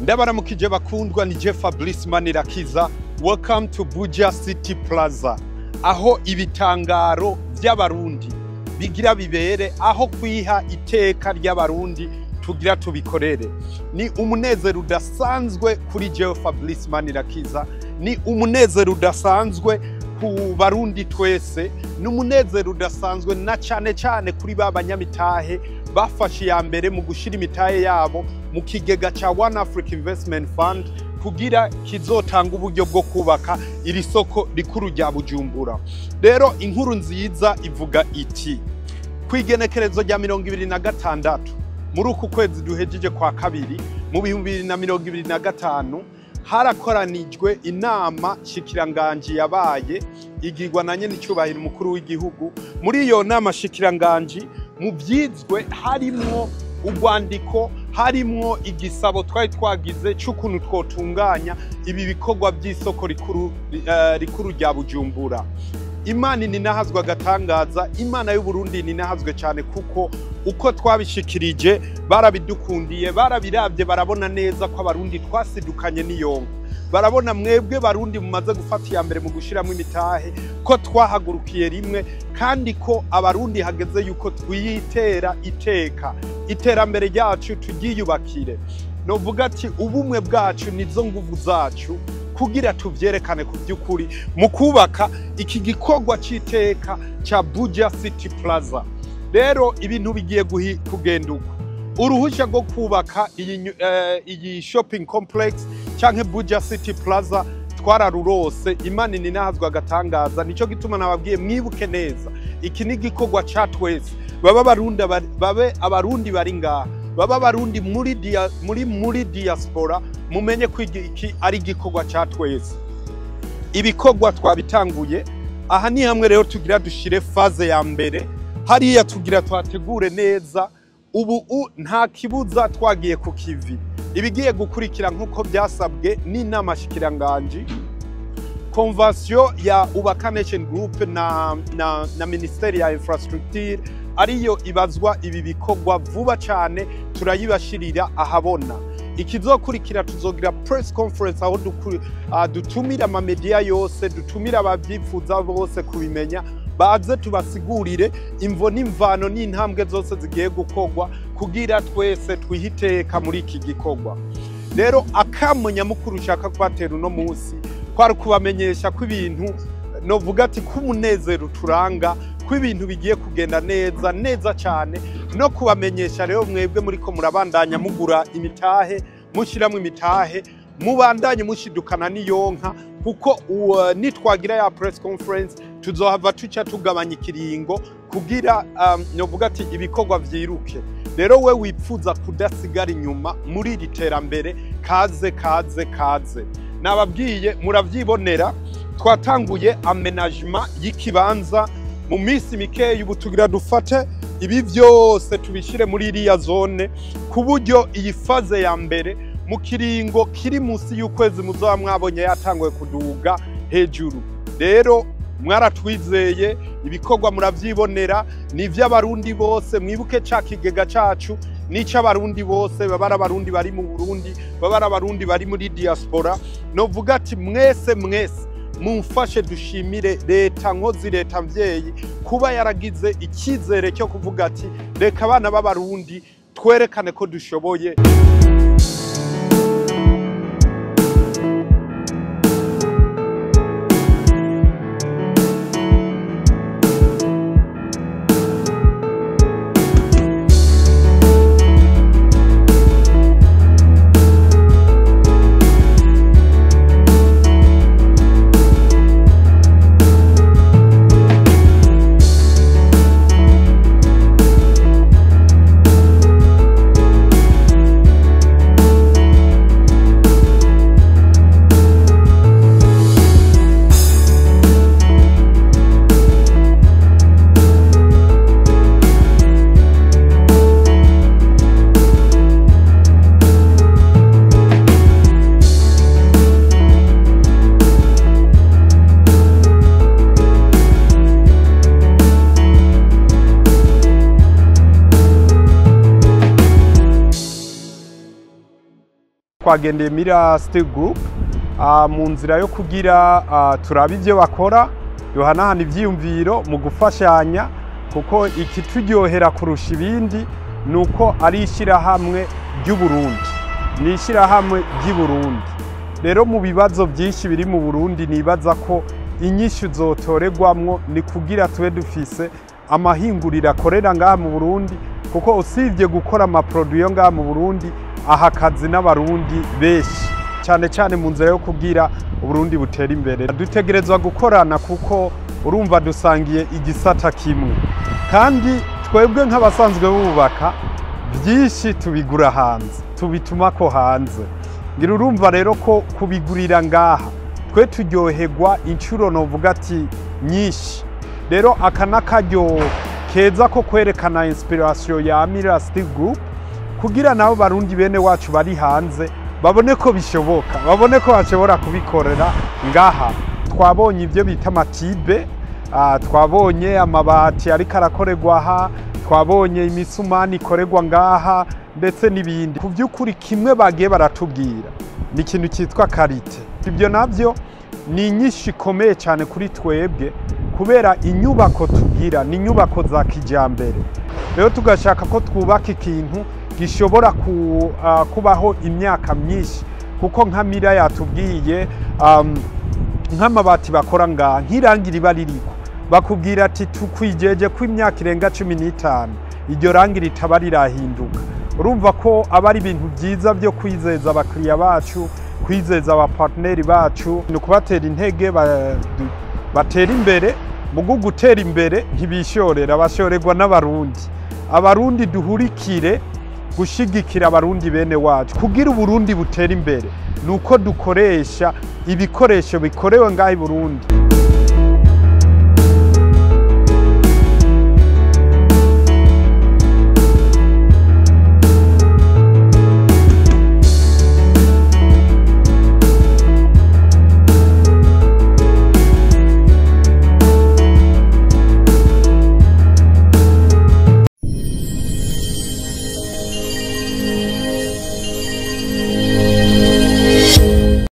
Ndabaramukije bakundwa, ni je Fabrice Manirakiza. Welcome to Buja City Plaza, aho ibitangaro by'abarundi bigira bibere, aho kwiha iteka ry'abarundi tugira tubikorere. Ni umunezero udasanzwe kuri jewe Fabrice Manirakiza, ni umunezero udasanzwe ku barundi twese, ni umunezero udasanzwe na cyane cyane kuri ba banyamitahe bafashe iya mbere mu gushira imitahe yabo mu kigega ca One Africa Investment Fund kugira kizotanga uburyo bwo kubaka iri soko rikuru rya Bujumbura. Rero inkuru nziza ivuga iti kwigenekerezo rya 2026 muri uku kwezi duhejeje kwa kabiri mu 2025 harakoranijwe inama shikiranganji yabaye igirwa na nyene icubahiro umukuru w'igihugu. Muri iyo nama shikiranganji mu vyizwe harimwo urwandiko, harimwo igisabo twari twagize c'ukuntu twotunganya ibi bikorwa by'isoko rikuru rikuru rya Bujumbura. Imana ninahazwe agatangaza, Imana y'u Burundi ninahazwe cyane, kuko uko twabishikirije barabidukundiye, barabiravye, barabona neza ko abarundi twasidukanye n'iyonka. Barabona mwebwe barundi mumaze gufata iya mbere mu gushiramo imitahe ko twahagurukiye rimwe, kandi ko abarundi hageze yuko twitera iteka, iterambere ryacu turyiyubakire. Novuga ati ubumwe bwacu nizo nguvu zacu kugira tuvyerekane ku by'ukuri mu kubaka iki gikorwa c'iteka ca Buja City Plaza. Rero ibintu bigiye kugenda uko. Uruhusha rwo kubaka iyi shopping complex canke Buja City Plaza twararurose. Imana ninahazwe agatangaza, nico gituma nababwiye mwibuke neza iki ni igikorwa ca twese, baba abarundi babe abarundi bari ngaha, baba abarundi muri diaspora, mumenye ko iki ari igikorwa ca twese. Ibikorwa twabitanguye aha ni hamwe rero tugira dushire phase ya mbere, hariya tugira twategure neza. Ubu nta kibuza twagiye ku kivi. Ibigiye gukurikira nkuko byasabwe n'inama shikiranganji, convention ya Ubaka Nation Group na Ministeri ya Infrastructure ariyo ibazwa ibi bikorwa vuba cyane, turayibashirira ahabona. Ikizokurikira tuzogira press conference aho dutumira ama media yose, dutumira abavyifuza bose kubimenya, baze tubasigurire imvo n'imvano n'intambwe zose zigiye gukorwa kugira twese twihiteka muri iki gikorwa. Rero akamo nyamukuru ushaka kubatera uno munsi kwari kubamenyesha ko ibintu, novuga ati k'umunezero turanga, ko ibintu bigiye kugenda neza neza cyane, no kubamenyesha rero mwebwe muriko murabandanya mugura imitahe, mushiramwo imitahe, mubandanye mushidukana n'iyonka, kuko nitwagira ya press conference tuzohava tuca tugabanya ikiringo kugira novuga ati ibikorwa vyiruke. Rero we wipfuza kudasigara inyuma muri iri terambere, kaze kaze kaze. Nababwiye muravyibonera, twatanguye aménagement y'ikibanza mu minsi mikeya. Ubu tugira dufate ibi vyose tubishire muri iriya zone, ku buryo iyi phase ya mbere mu kiringo kiri munsi y'ukwezi muzoba mwabonye yatanguye kuduga hejuru. Rero mwaratwizeye, ibikorwa muravyibonera, ni ivy'abarundi bose. Mwibuke ca kigega cacu n'ic'abarundi bose, baba ari abarundi bari mu Burundi, baba ari abarundi bari muri diaspora. Novuga ati mwese mwese mumfashe dushimire leta nkozi, leta mvyeyi, kuba yaragize icyizere cyo kuvuga ati reka abana b'abarundi twerekane ko dushoboye. twagendeye Mira Steel Group mu nzira yo kugira turabe ibyo bakora, duhanahana ivyiyumviro mu gufashanya, kuko ikituryohera kurusha ibindi ni uko ari ishyirahamwe ry'Uburundi, ni ishyirahamwe ry'i Burundi. Rero mu bibazo byinshi biri mu Burundi, nibaza ko inyishu zotorerwamwo ni kugira tube dufise amahinguriro akorera ngaha mu Burundi, kuko usibye gukora ama produits yo ngaha mu Burundi, aha akazi n'Abarundi benshi, cyane cyane mu nzira yo kugira Uburundi butera imbere. Dutegerezwa gukorana kuko urumva dusangiye igisata kimwe, kandi twebwe nk'abasanzwe bubaka byinshi tubigura hanze, tubitumako hanze. Ngira urumva rero ko kubigurira ngaha twe turyoherwa inshuro novuga ati nyinshi. Rero aka n'akaryo keza ko kwerekana inspiration ya Mira Steel Group, kugira nabo Barundi bene wacu bari hanze babone ko bishoboka, babone ko bashobora kubikorera ngaha. Twabonye ibyo bita ama tubes, twabonye amabati ariko arakorerwa aha, twabonye imisumani ikorerwa ngaha, ndetse n'ibindi. Ku by'ukuri kimwe bagiye baratubwira ni ikintu cyitwa qualité. Ibyo nabyo ni inyishu ikomeye cyane kuri twebwe, kubera inyubako tugira ni inyubako za kijyambere. Rero tugashaka ko twubaka ikintu gishobora kubaho imyaka myinshi, kuko nka Mira yatubwiye nk'amabati bakora ngaha, nk'irangi riba ririko, bakubwira ati tukwijeje ko imyaka irenga 15 iryo rangi ritaba rirahinduka. Urumva ko aba ari ibintu byiza byo kwizeza abakiriya bacu, kwizeza aba partenaires bacu, ni ukubatera intege batera imbere. Mu gutera imbere ntibishorera, bashorerwa n'Abarundi. Abarundi duhurikire gushigikira Abarundi bene wacu kugira Uburundi butera imbere, nuko dukoresha ibikoresho bikorewe ngaha i Burundi.